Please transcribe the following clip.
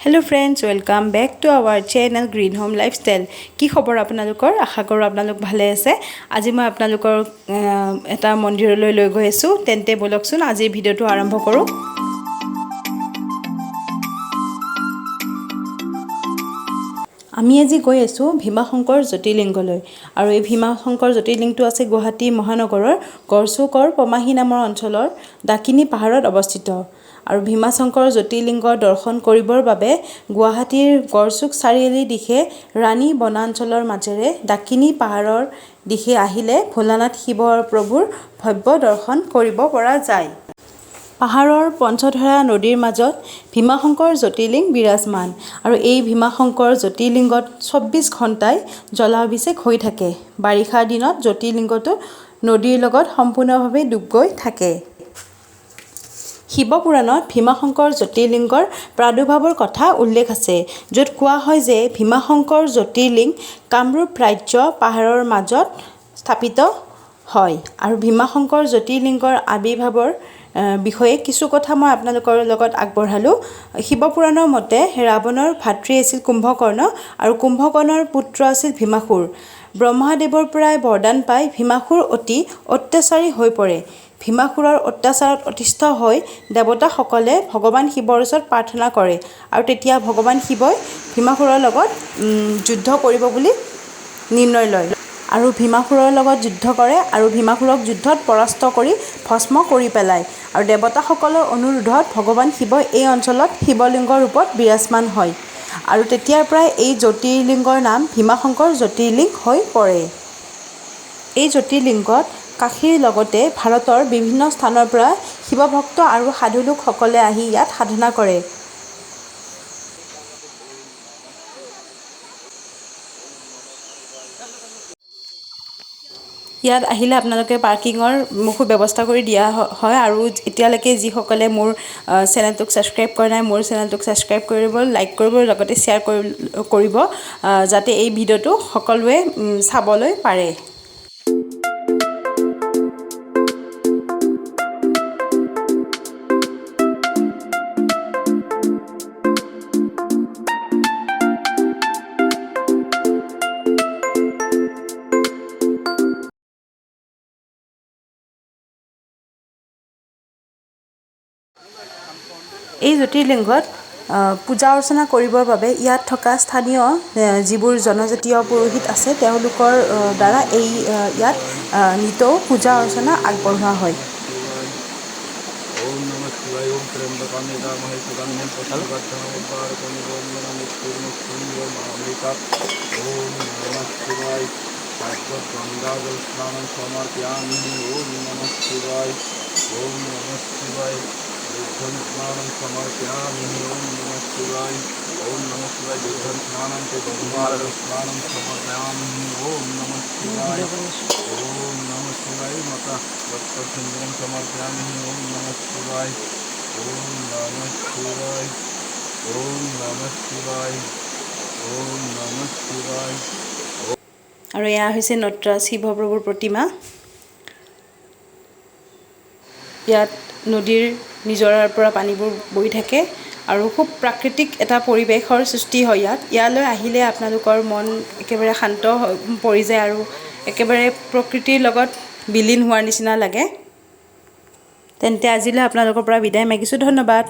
Hello friends, welcome back to our channel Green Home Lifestyle. কি খবৰ আপোনালোকৰ? আশা কৰোঁ আপোনালোক ভালে আছে। আজি মই আপোনালোকৰ এটা মন্দিৰলৈ লৈ গৈ আছোঁ। তেন্তে ব'লকচোন, আজিৰ ভিডিঅ'টো আৰম্ভ কৰোঁ। আমি আজি গৈ আছোঁ ভীমাশংকৰ জ্যোতিৰ্লিংগলৈ আৰু এই ভীমাশংকৰ জ্যোতিৰ্লিংগটো আছে গুৱাহাটী মহানগৰৰ গড়চুকৰ পমাহী নামৰ অঞ্চলৰ ডাকিনী পাহাৰত অৱস্থিত। আৰু ভীমাশংকৰ জ্যোতিৰ্লিংগৰ দৰ্শন কৰিবৰ বাবে গুৱাহাটীৰ গড়চুক চাৰিআলিৰ দিশে ৰাণী বনাঞ্চলৰ মাজেৰে ডাকিনী পাহাৰৰ দিশে আহিলে ভোলানাথ শিৱৰ প্ৰভুৰ ভব্য দৰ্শন কৰিব পৰা যায়। পাহাৰৰ পঞ্চধাৰা নদীৰ মাজত ভীমাশংকৰ জ্যোতিৰ্লিংগ বিৰাজমান আৰু এই ভীমাশংকৰ জ্যোতিৰ্লিংগত 24 ঘণ্টাই জলাভিষেক হৈ থাকে। বাৰিষাৰ দিনত জ্যোতিৰ্লিংগটো নদীৰ লগত সম্পূৰ্ণভাৱে ডুব গৈ থাকে। শিৱপুৰাণত ভীমাশংকৰ জ্যোতিৰ্লিংগৰ প্ৰাদুৰ্ভাৱৰ কথা উল্লেখ আছে, য'ত কোৱা হয় যে ভীমাশংকৰ জ্যোতিৰ্লিংগ কামৰূপ ৰাজ্য পাহাৰৰ মাজত স্থাপিত হয়। আৰু ভীমাশংকৰ জ্যোতিৰ্লিংগৰ আৱিৰ্ভাৱৰ বিষয়ে কিছু কথা মই আপোনালোকৰ লগত আগবঢ়ালোঁ। শিৱপুৰাণৰ মতে ৰাৱণৰ ভাতৃ আছিল কুম্ভকৰ্ণ আৰু কুম্ভকৰ্ণৰ পুত্ৰ আছিল ভীমাসুৰ। ব্ৰহ্মাদেৱৰ পৰাই বৰদান পাই ভীমাসুৰ অতি অত্যাচাৰী হৈ পৰে। ভীমাসুৰৰ অত্যাচাৰত অতিষ্ঠ হৈ দেৱতাসকলে ভগৱান শিৱৰ ওচৰত প্ৰাৰ্থনা কৰে আৰু তেতিয়া ভগৱান শিৱই ভীমাসুৰৰ লগত যুদ্ধ কৰিব বুলি নিৰ্ণয় লয় আৰু ভীমাসুৰৰ লগত যুদ্ধ কৰে আৰু ভীমাসুৰক যুদ্ধত পৰাস্ত কৰি ভস্ম কৰি পেলায়। আৰু দেৱতাসকলৰ অনুৰোধত ভগৱান শিৱই এই অঞ্চলত শিৱলিংগৰ ৰূপত বিৰাজমান হয় আৰু তেতিয়াৰ পৰাই এই জ্যোতিৰ্লিংগৰ নাম ভীমাশংকৰ জ্যোতিৰ্লিংগ হৈ পৰে। এই জ্যোতিৰ্লিংগত কাশীৰ লগতে ভাৰতৰ বিভিন্ন স্থানৰ পৰা শিৱভক্ত আৰু সাধু লোকসকলে আহি ইয়াত সাধনা কৰে। ইয়াত আহিলে আপোনালোকে পাৰ্কিঙৰ সুব্যৱস্থা কৰি দিয়া হয়। আৰু এতিয়ালৈকে যিসকলে মোৰ চেনেলটোক ছাবস্ক্ৰাইব কৰা নাই, মোৰ চেনেলটোক ছাবস্ক্ৰাইব কৰিব, লাইক কৰিব, লগতে শ্বেয়াৰ কৰিব, যাতে এই ভিডিঅ'টো সকলোৱে চাবলৈ পাৰে। এই জ্যোতিৰ্লিংগত পূজা অৰ্চনা কৰিবৰ বাবে ইয়াত থকা স্থানীয় যিবোৰ জনজাতীয় পুৰোহিত আছে, তেওঁলোকৰ দ্বাৰা এই ইয়াত নিতৌ পূজা অৰ্চনা আগবঢ়োৱা হয়। ওম নমঃ শিবায়। ওম ত্র্যম্বকং যজামহে সুগন্ধিং পুষ্টিবর্ধনম উর্বারুকমিব মৃত্যুর্মুক্ষীয়মামৃতাৎ। ওম নমঃ শিবায়। গঙ্গাজল স্নাनं সমর্পয়ামি। ওম নমঃ শিবায়। ওম নমঃ শিবায়। দুগ্ধং স্নাनं সমর্পয়ামি। ওম নমঃ শিবায়। ওম নমঃ শিবায়। দুগ্ধং স্নাनं চ গঙ্গাজল স্নাनं সমর্পয়ামি। ওম নমঃ শিবায়। ওম নমঃ শিবায়। মাতা রক্তসিন্দুরং সমর্পয়ামি। ওম নমঃ শিবায়। ওম নমঃ শিবায়। ওম নমঃ শিবায়। ওম নমঃ শিবায়। আৰু এয়া হৈছে নটৰাজ শিৱপ্ৰভুৰ প্ৰতিমা। ইয়াত নদীৰ নিজৰাৰ পৰা পানীবোৰ বৈ থাকে আৰু খুব প্ৰাকৃতিক এটা পৰিৱেশৰ সৃষ্টি হয় ইয়াত। ইয়ালৈ আহিলে আপোনালোকৰ মন একেবাৰে শান্ত হৈ পৰি যায় আৰু একেবাৰে প্ৰকৃতিৰ লগত বিলীন হোৱাৰ নিচিনা লাগে। তেন্তে আজিলৈ আপোনালোকৰ পৰা বিদায় মাগিছোঁ। ধন্যবাদ।